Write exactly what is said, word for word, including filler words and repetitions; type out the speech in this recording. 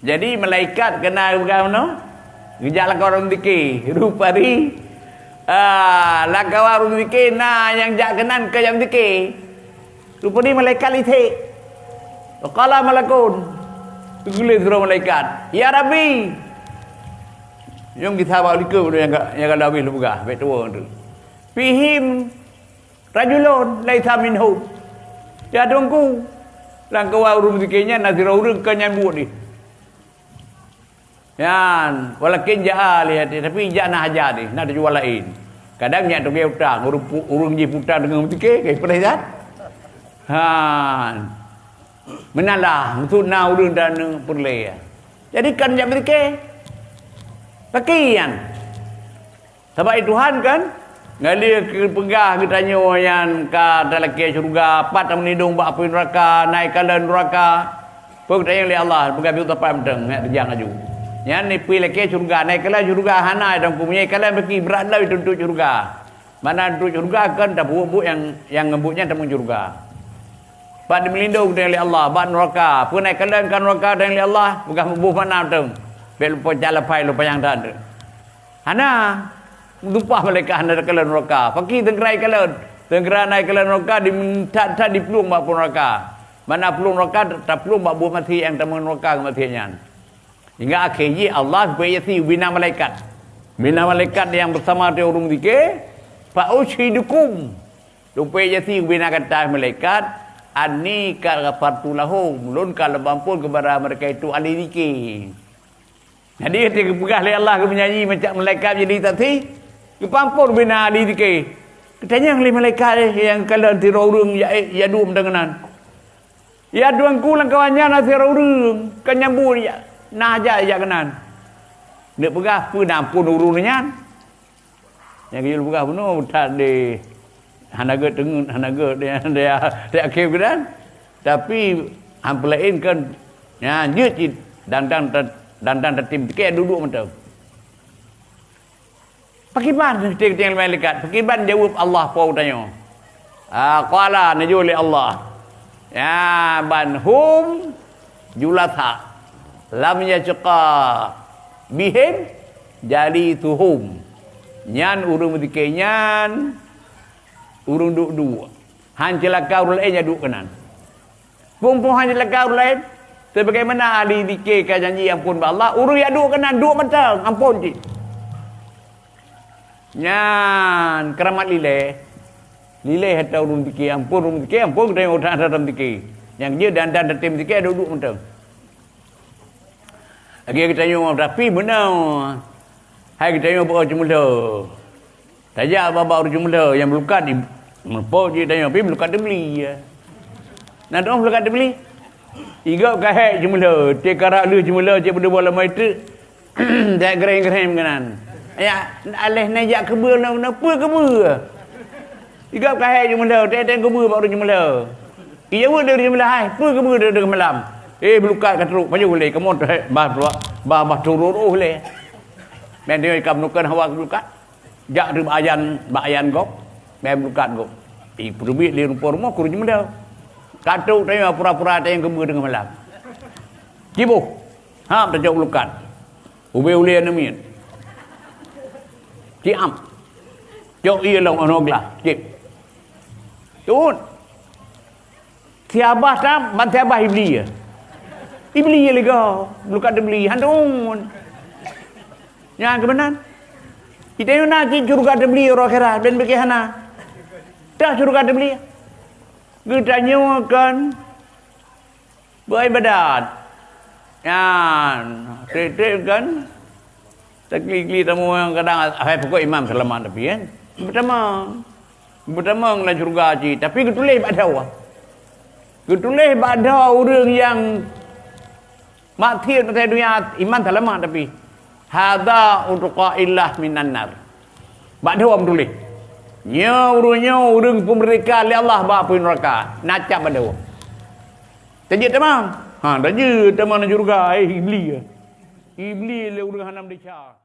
Jadi malaikat keunan geupeugah meunoe, geujak lam kawan ureuëng zikir. Rupari, ah, lam kawan ureuëng zikir na nyang jak keunan keu nyang zikir. Rupari malaikat lisek. Wa qala malakun. Geukheun lé sidroe malaikat, "Ya Rabbi." Nyang gisa bak likot nyang ka, nyang ka habéh lôn peugah, bék tuwoe tu. "Fihim rajulun laisa minhum." Ya Tuhanku, lam kawan ureuëng zikir nyan na sidroe ureuëng kon nyang buet jih. Nyan, walakin jaa li hati, tapi jak na hajat jih, na tujuan laén. Kadang nyak tugée utang, ureuëng pu-, ureuëng jih utang deungon meutikée, ka ipeureh that. Han. Meunalah, maksud na ureuëng dan peureulée. Jadi kan jak meutikée. Pakriban. Sabab i Tuhan kan, ngalheueh geupeugah geutanyoe nyan ka talakée syeuruga, pat tameulindong bak apui neuraka, na ikalon neuraka. Peue geutanyong lé Allah, peugah biet teumpat mantong, ngat teujang laju. Nyan ipeulakée syeuruga, na ikalon syeuruga hana, dan peue meunyo ikalon baki brat lom ituntot syeuruga. Mana tuntot syeuruga kan tabuet-buet nyang, nyang ngon buet nyan tamong syeuruga. Pat dimeulindong geutanyong lé Allah, bak neuraka. Peue na ikalon ka neuraka geutanyong lé Allah, peugah boh makna mantong. Bék lupah jalan pai lupah nyang that. Hana, tumpah malaikat hana takalon neuraka. Pakri teunggeura ikalon. Teunggeura na ikalon neuraka, di that-that diplueng bak apui neuraka. Mana plueng neuraka, taplueng bak buet maté nyang tamong neuraka ngon maté nyan. Hingga akhé jih Allah geupeuék yasi ubena malaikat. Ubena malaikat nyang beusama ateueh ureuëng zikir, "Fa ushidukum." Geupeuék yasi ubena gata malaikat, "Anni qad ghafartu lahum." Lôn ka lôn ampôn keupada meureka itu ahli zikir. Jadi, watée geupeugah lé Allah geumeunyanyi macam malaikat jadi saksi, geupeuampôn ubena ahli zikir. Geutanyong lé malaikat, eh, nyang kalon sidroe ureuëng ya, eh, ya duek mantong keunan. Ya Tuhanku, lam kawan nyan na sidroe ureuëng, ka nyambut ya, na hajat jak keunan. Neupeugah peue na ampôn ureuëng nyan. Nyang geuyue peugah bunoe that deh, hana gét teungeut, hana gét deh, deh, deh akhé keunan. Tapi han peulaén kan, nyan jeuet cit dan, dan, dan, dan, dan tatem tikée duek-duek mantong. Pakriban teuntang malaikat? Pakriban jaweueb Allah po tanyoe? Ah, qala, neujaweueb lé Allah. Ya, bal hum julasa. Lam yasyqa bihim jalisuhum. Nyan ureuëng meutikée nyan ureuëng duek-duek. Han ceulaka ureuëng laén nyang duek keunan. Phon-phon han ceulaka ureuëng laén, sebagaimana ahli zikir ka janji ampôn bak Allah, ureuëng nyang duek keunan duek mantong, ampôn cit. Nyan keuramat lilée. Lilée ata ureuëng zikir, ampôn ureuëng zikir, ampôn geutanyoe utak ata zikir. Nyang jeuet dan, dan tatem zikir duek-duek mantong. Lagée geutanyoe, tapi meunoe. Hai geutanyoe beu ceumeulhö. Tajak bak, bak ureuëng ceumeulhö nyang meulukat di, meupok jih tanyoe, tapi meulukat teubeli, ya. Na dong meulukat teubeli? Igop ka hék ceumeulhö, teukarak lheueh ceumeulhö cit beudeuh boh lam teuk. Dak greng-greng keunan. Ya, aléh na jak keubeue na, na peue keubeue. Igop ka hék ceumeulhö, teuntèe keubeue bak ureuëng ceumeulhö. Ijaweueb lé ureuëng ceumeulhö, "Hai, peue keubeue deungon malam?" "Eh, meulukat ka trok, pajoh lé, kamoe teuh, bah, bah, bah, bah, turun roh lé." Meunteueh ka meunukeuen hawa meulukat. Jak deuh bak ayan, bak ayan gob, mé meukat gob. Ipeureubiet lé rumoh-rumoh keu ureuëng ceumeulhö. Ka trok tanyoe pura-pura tanyong keubeue teungoh malam. Ciboh, hab tacok meukat. Ubé ulée aneuk miet. Ciam. Cok ié lom aneuk glah. Cit. Tut. Siabah tam, ban siabah ibli ya. Ibli ya lega, bukan dibeli, hantun. Nyang keubenan. Kita yuna cit syurga dibeli orang akhirat, ben beki hana. Dah syurga dibeli. Geutanyoe kan beribadat. Nyan, treb-treb kan. Takli-kli tamu nyang kadang, hai pokok imam selamat tapi kan. Pertama, Beutamong lam syeuruga cit, tapi geutuléh bak droe. Geutuléh bak droe ureuëng nyang maté lam donya iman seulamat tapi, "Hadza utqaillah minan nar." Bak droe meutuléh, "Nyoe ureuëng nyoe ureuëng peumeurdeka lé Allah bak apui neuraka." Na cap bak droe. Tajeuet tamong. Ha, tajeuet tamong lam syeuruga, eh, Iblis. Iblis lé ureuëng hana meudesya.